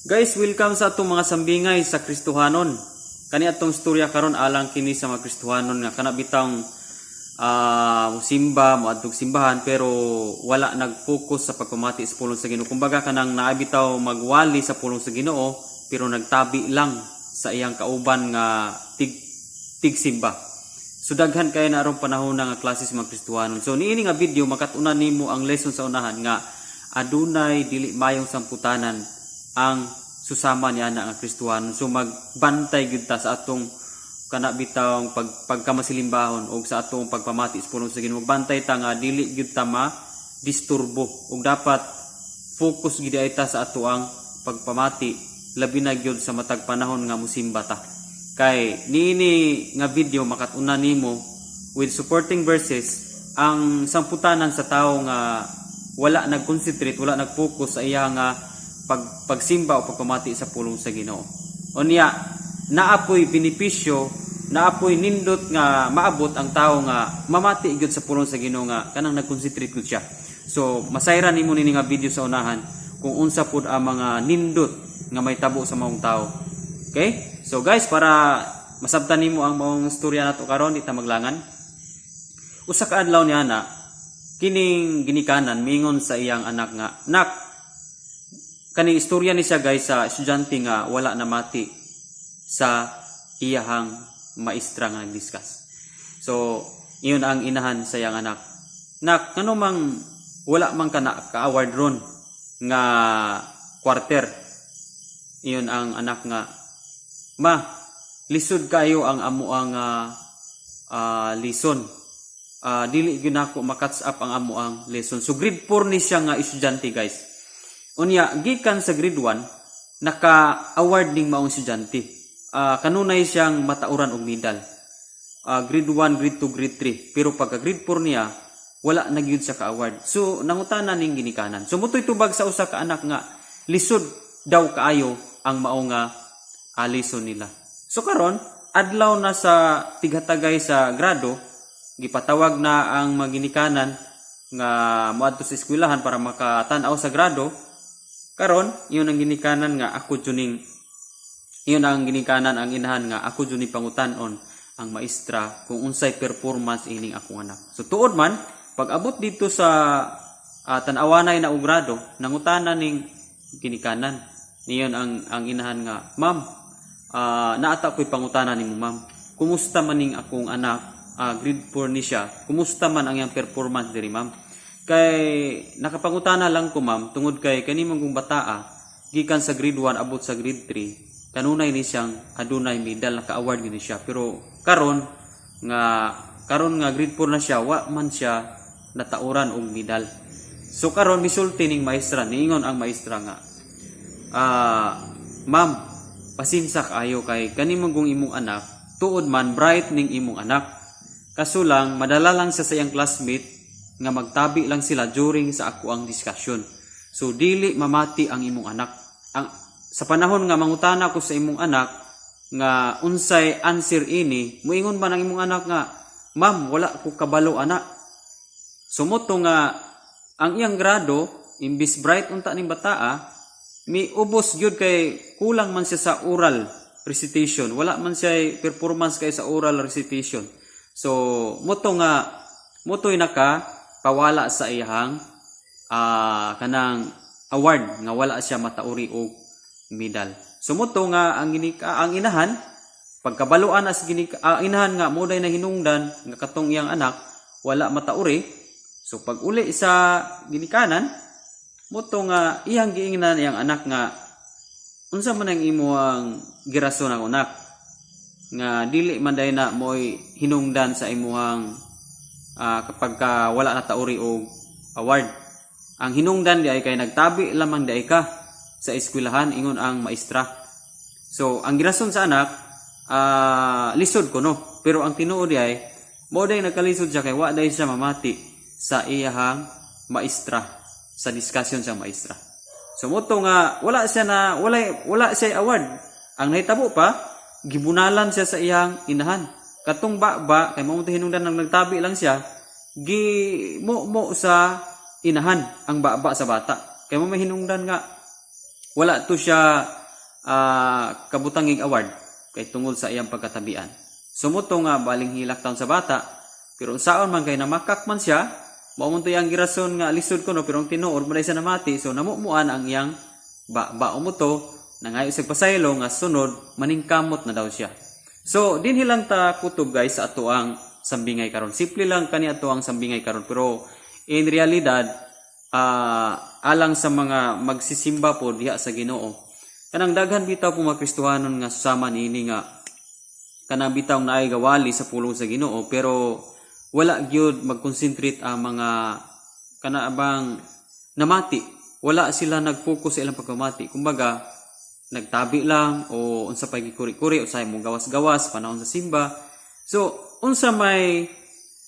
Guys, welcome sa atong mga sambingay sa Kristohanon. Kani atong storya karon alang kini sa mga Kristohanon nga kana bitang simba, moadtog simbahan pero wala nag-focus sa pagpamati sa pulong sa Ginoo. Kumbaga kanang naa bitaw magwali sa pulong sa Ginoo pero nagtabi lang sa iyang kauban nga tig tigsimba. So daghan kay na arong panahon na nga klase sa mga Kristohanon. So niini nga video, makat-unan nimo ang lesson sa unahan nga adunay dili mayong samputanan ang susama niya na nga Kristohanon. So magbantay gyud ta sa atong kana bitawng pagkamasilimbahon o sa atong pagpamati sa pulong sa Ginoo. Magbantay ta nga dili gyud ta ma disturbo ug dapat focus gyud ay ta sa atoang pagpamati, labi na gyud sa matag panahon nga musimba ta. Kay niini nga video, makat-unan nimo with supporting verses ang samputanan sa tawo nga wala nag-concentrate, wala nag-focus sa iya nga pagsimba o pagpamati sa pulong sa Ginoo. Unya, naapoy benepisyo, naapoy nindot nga maabot ang tawo nga mamati gyud sa pulong sa Ginoo nga kanang nag-concentrate gyud siya. So, masayran nimo nini nga video sa unahan kung unsa pud ang mga nindot nga may tabo sa maong tao. Okay? So guys, para masabtan nimo ang maong istorya nato karon, di ta maglangan. Usa ka adlaw niya na kining ginikanan mingon sa iyang anak nga, "Nak," kani istorya ni siya, guys, sa estudyante nga wala namati sa iyahang maestra nga nag-discuss. So, iyon ang inahan sa iyang anak. "Nak, ngano mang wala man ka na ka-award ron nga quarter?" Iyon ang anak nga, "Ma, lisod kayo ang amo ang lesson. Dili gyud nako ma-catch up ang amo ang lesson." So grade 4 ni siya nga estudyante, guys. Unya gikan sa grade 1 naka-award ning maong estudyante. Kanunay siyang matauran og medal. Grade 1, grade 2, grade 3. Pero pagka grade 4 niya, wala na gyud siya ka-award. So nangutana ning ginikanan. So mutoy tubag sa usa ka anak nga lisod daw kaayo ang mao nga lesson nila. So karon, adlaw na sa tighatagay sa grado, gipatawag na ang mga ginikanan nga moadto sa eskwelahan para makatan-aw sa grado. Karon, iyon ang ginikanan nga ako juning iyon ang ginikanan, ang inahan nga ako jud ning pangutan-on ang maestra kung unsay performance ining akong anak. So tuod man, pag abot dito sa tan-awanay na og grado, nangutana ning ginikanan. Niyon ang inahan nga, "Ma'am, naata ko'y pangutana nimo, ma'am. Kumusta man ning akong anak, grade 4 ni siya? Kumusta man ang iyang performance diri, ma'am? Kay nakapangutana lang ko, ma'am, tungod kay kani mong kong bataa, gikan sa grade 1 abot sa grade 3, kanunay ni siyang adunay medal, naka-award gini siya. Pero karon nga grade 4 na siya, wa man siya natauran og medal." So karon misulti ning maestra, niingon ang maestra nga, "Ma'am, pasinsa kaayo kay kani mong kung imong anak, tuod man bright ning imong anak. Kaso lang madala lang siya sa iyang classmate nga magtabi lang sila during sa ako ang discussion. So dili mamati ang imong anak. Ang sa panahon nga mangutana ko sa imong anak nga unsay answer ini, muingon man ang imong anak nga, 'Ma'am, wala ko kabalo ana.' So moto nga ang iyang grado, imbis bright unta ning bataa, miubos gyud kay kulang man siya sa oral recitation. Wala man siya performance kay sa oral recitation. So moto nga moto'y naka pawala sa iyang kanang award nga wala siya matauri og medal." So moto nga ang inahan pagkabaluan as ginika inahan nga mo na hinungdan nga katong iyang anak wala matauri. So pag uli sa ginikanan, moto nga iyang giingnan iyang anak nga, "Unsa man ang imuang girason ang anak nga dili man day na mo'y hinungdan sa imuhang kapag ka wala na tauri og award? Ang hinungdan di ay kay nagtabi lamang di ay ka sa eskwelahan," ingon ang maestra. So ang girason sa anak, lisod ko no, pero ang tinuod di ay mo day nagkalisod siya kay wa day siya mamati sa iyahang maestra, sa discussion sa maestra. So moto nga wala siya na wala wala siya award. Ang nahitabo pa, gibunalan siya sa iyang inahan. Katong ba kay mao hinungdan nang nagtabi lang siya, gi mo mo sa inahan ang baba sa bata. Kay mo may hinungdan nga Wala to siya kabutangig award kay tungod sa iyang pagkatabian. So mao to nga baling hilak taon sa bata, pero unsaon man kay namakak man siya, mao man to iyang girason nga lisod kuno, pero ang tinuod mo siya namati, so namumuan ang iyang ba ba mo to nangayo sa pasaylo nga sunod maningkamot na daw siya. So dinhi lang ta kutob, guys, sa ato ang sambingay karon. Simple lang kani ato ang sambingay karon, pero in realidad alang sa mga magsisimba po diha sa Ginoo. Kanang daghan bitaw po mga Kristohanon nga susama niini nga kanang bitaw naay gawali sa pulong sa Ginoo, pero wala gyud mag-concentrate ang mga kana bang namati. Wala sila nag-focus sa ilang pagpamati. Kumbaga, nagtabi lang o unsa pay gikuri-kuri, usahay mo gawas-gawas panahon sa simba. So, unsa may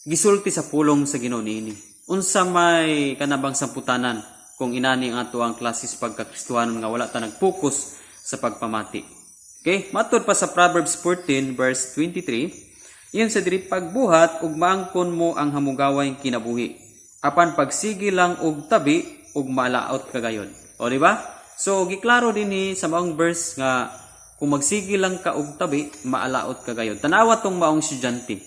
gisulti sa pulong sa Ginoo niini? Unsa may kanabang samputanan kung inani ang ato ang klase sa pagkakristohanon nga wala ta nag-focus sa pagpamati? Okay, matud pa sa Proverbs 14 verse 23, ingon sa diri, "Pagbuhat ug maangkon mo ang hamugaway kinabuhi. Apan pagsige lang og tabi ug malaot ka gayon." O, di ba? So giklaro dinhi sa maong verse nga kung magsige lang ka og tabi, maalaot ka gayon. Tanawa tong maong estudyante.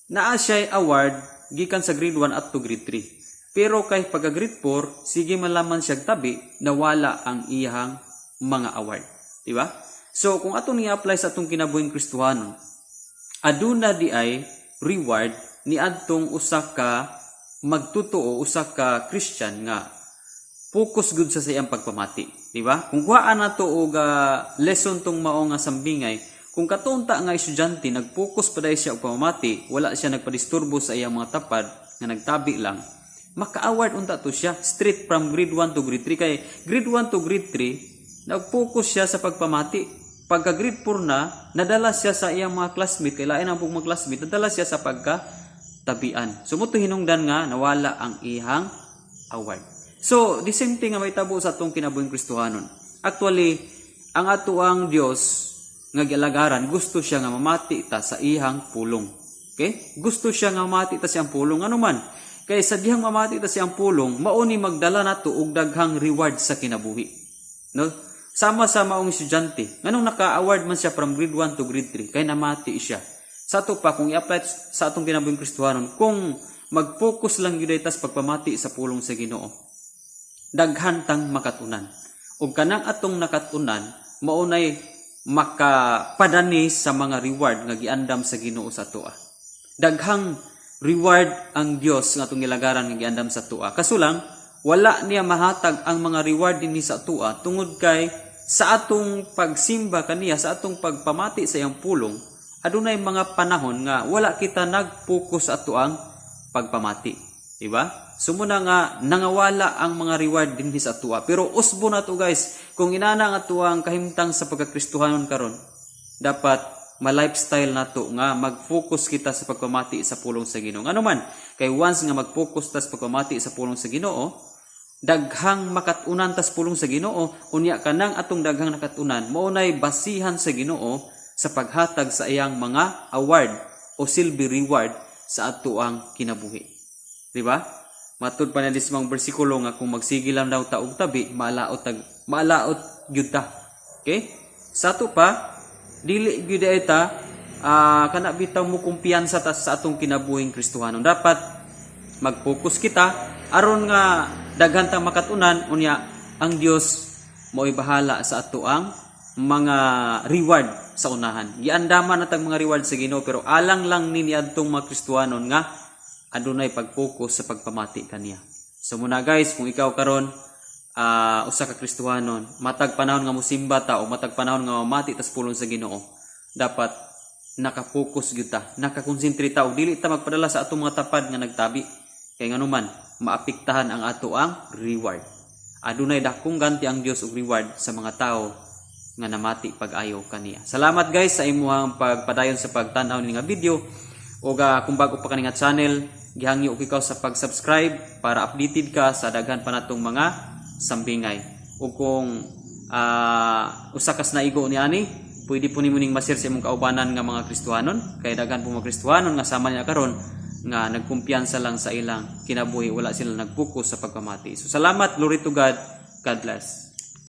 Naa siya award gikan sa grade 1 up to grade 3. Pero kay pagka grade 4, sige man lamang siya tabi, nawala ang iyang mga award. Di ba? So kung atong ni-apply sa atong kinabuhing Kristohanon, aduna di ay reward ni adtong usa ka magtutuo, usa ka Christian nga focus gud sa iyang pagpamati, di ba? Kung kuhaan nato og lesson tong mao nga sambingay, kung katunta nga estudyante nag-focus pa siya og pamamati, wala siya nagpadisturbo sa iyang mga tapad nga nagtabi lang, maka-award unta to siya straight from grade 1 to grade 3, kay grade 1 to grade 3 nag-focus siya sa pagpamati. Pagka grade 4 na, nadala siya sa iyang mga classmate, kay lain ang mga classmate, nadala siya sa pagka tabian. So mao to hinungdan nga nawala ang iyang award. So, the same thing nga mahitabo sa atong kinabuhing Kristohanon. Actually, ang ato ang Dios nga gialagaran, gusto siya nga mamati ta sa iyang pulong. Okay? Gusto siya nga mamati ta sa iyang pulong. Ano man? Kay sa dihang mamati ta sa iyang pulong, mao ni magdala nato og daghang reward sa kinabuhi. No? Sama sa maong estudyante. Nganong naka-award man siya from grade 1 to grade 3? Kay namati siya. Sa ato pa, kung i-apply sa atong kinabuhing Kristohanon, kung mag-focus lang gyud ta sa pagpamati sa pulong sa Ginoo, daghan tang makatunan. Ug kanang atong nakatunan, maunay makapadani sa mga reward nga giandam sa Ginoo sa atoa. Daghang reward ang Dios nga atong gilagaran nga giandam sa atoa. Kaso lang, wala niya mahatag ang mga reward dinhi sa atoa tungod kay sa atong pagsimba kaniya, sa atong pagpamati sa iyang pulong, adunay mga panahon nga wala kita nag-focus sa atoang pagpamati. Diba? So mao na nga nangawala ang mga reward dinhi sa atoa. Pero usbo na to, guys, kung inana nga atoang kahimtang sa pagkakristohanon karon, dapat ma-lifestyle nato nga mag-focus kita sa pagpamati sa pulong sa Ginoo. Ngano man, kay once nga mag-focus ta sa pagpamati sa pulong sa Ginoo, daghang makatunan tas pulong sa Ginoo, unya kanang atong daghang nakatunan, mao nay basihan sa Ginoo sa paghatag sa iyang mga award o silbi reward sa atoang kinabuhi. Di ba? Matud pa na dismang bersikulo nga kung magsige lang daw ta og tabi, maalaot tag maalaot gyud ta. Okay? Sa ato pa, dili gyud ay ta kana bitaw mo kumpiyansa ta sa atong kinabuhing Kristohanon. Dapat mag-focus kita aron nga daghan tang makatunan, unya ang Dios mo'y bahala sa ato ang mga reward sa unahan. Giandaman natag mga reward sa Ginoo, pero alang lang ni niadtong mga Kristohanon nga adunay pag-focus sa pagpamati kaniya. So mao na, guys, kung ikaw karon usa ka Kristohanon, matag panahon nga mosimba ta o matag panahon nga mamati tas pulong sa Ginoo, dapat naka-focus gyud ta, nakakonsentrate ta ug dili ta magpadala sa atong mga tapad nga nagtabi. Kay nganuman, maapektahan ang ato ang reward. Adunay dakong ganti ang Dios og reward sa mga tao nga namati pag-ayo kaniya. Salamat, guys, sa imuhang pagpadayon sa pagtan-aw ni nga video. O kung bago pa kani nga channel, gihangyo ko ikaw sa pag-subscribe para updated ka sa daghan pa natong mga sambingay. O kung usa kas naigo ni ani, pwede po nimo ning ma-share sa imong kaubanan nga mga Kristohanon, kay daghan po mga Kristohanon nga sama niya karon nga nagkumpiyansa lang sa ilang kinabuhi, wala sila nag-focus sa pagpamati. So salamat, glory to God, God bless.